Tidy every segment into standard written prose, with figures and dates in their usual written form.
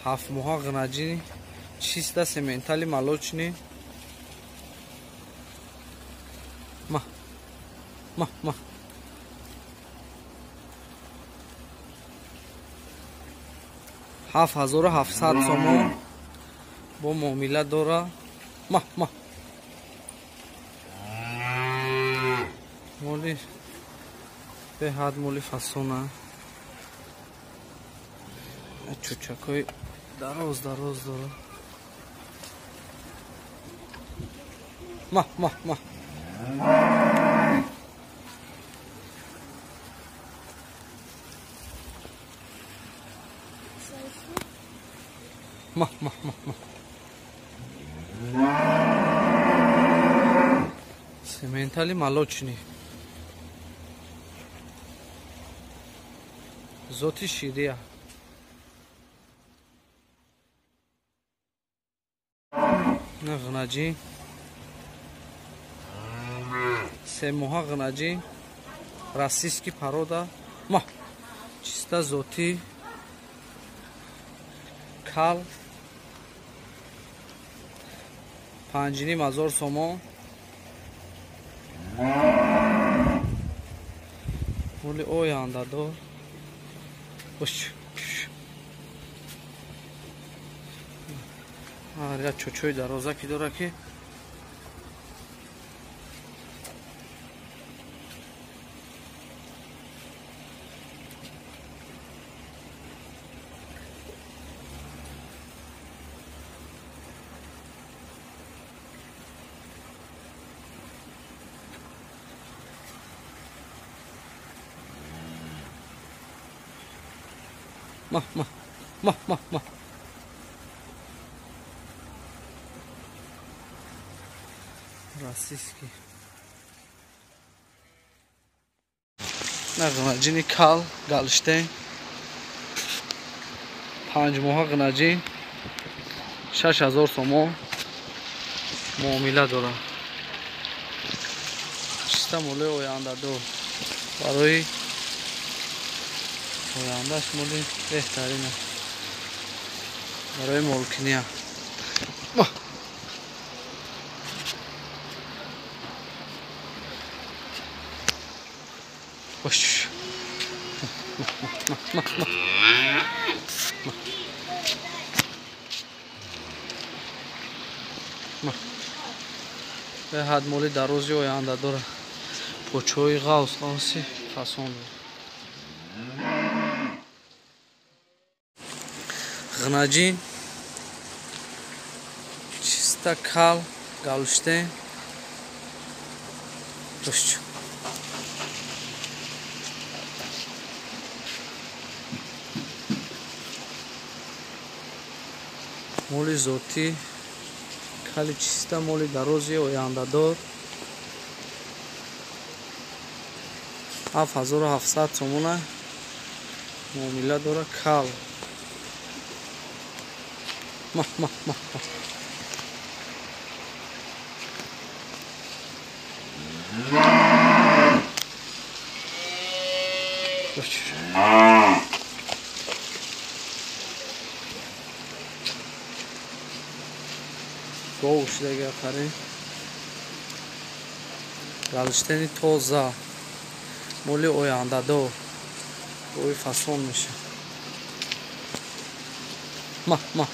Ҳафт моҳа ғнаҷи чиста сементали молочный. Ма ма ма. 7700 сомон бо муомила дора. Ма ма. Моли беҳад моли фасона. Чучакҳои дароз дароз дора. Ма ма ма. Ма ма ма ма. Сементали молочный. Зоти ширия. Ғнаҷи се моҳа ғнаҷи российский порода. Ма чиста зоти кал 5500 сомон. Моли ояндадор. Я чочои дароза ки дора ки ма ма ма ма ма. Российский. Ғнаҷини кал галштейн 5 моҳа ғнаҷи 6000 сомон муомила дора. Чиста моли ояндадор. Барои ояндаш моли беҳтарина. Барои молкиния. Бош. Ма ма ма. Ма. Беҳад моли дарози оянда дора. Почои ғавс ғавси фасон. Ғнаҷи чиста кал галштейн. Бош. Моли зотӣ кали чиста моли дарози ояндадор. 7700 сомона муомила дора кал. Ма ма ма. Гов шудага қарин. Галштейни тоза. Моли ояндадор. Ои фасон меша. Ма ма.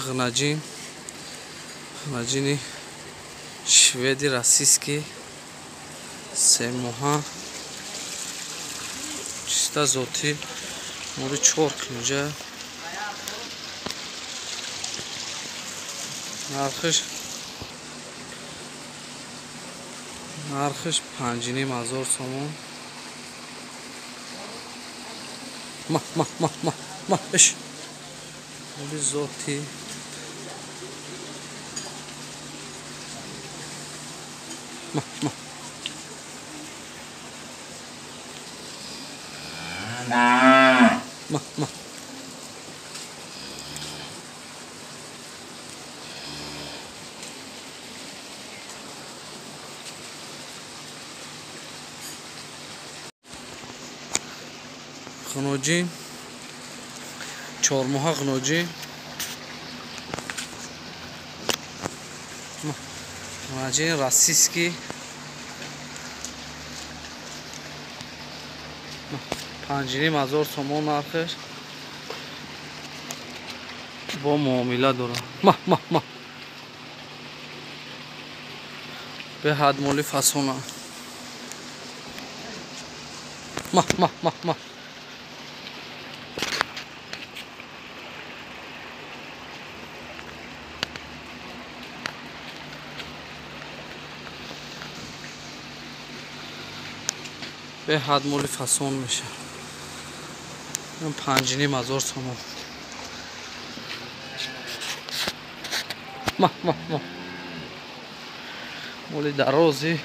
Ғнаҷин. Ғнаҷини шведи российский се моҳа чиста зотӣ моли 4 кунҷа. Нархиш 5500 сомон. Ма ма ма ма ма иш. Моли зотӣ. Ма ма. Ма ма. Ғноҷӣ 4 моҳа ғноҷӣ. Ғноҷӣ российский 5,5 ҳазор сомон нархаш, бо муомила дорад. Ма, ма, ма, беҳад моли фасона. Ма, ма, ма, ма. Беҳад моли фасон мешавад. 5,5 ҳазор сомон. Ма, ма, ма. Моли дарози.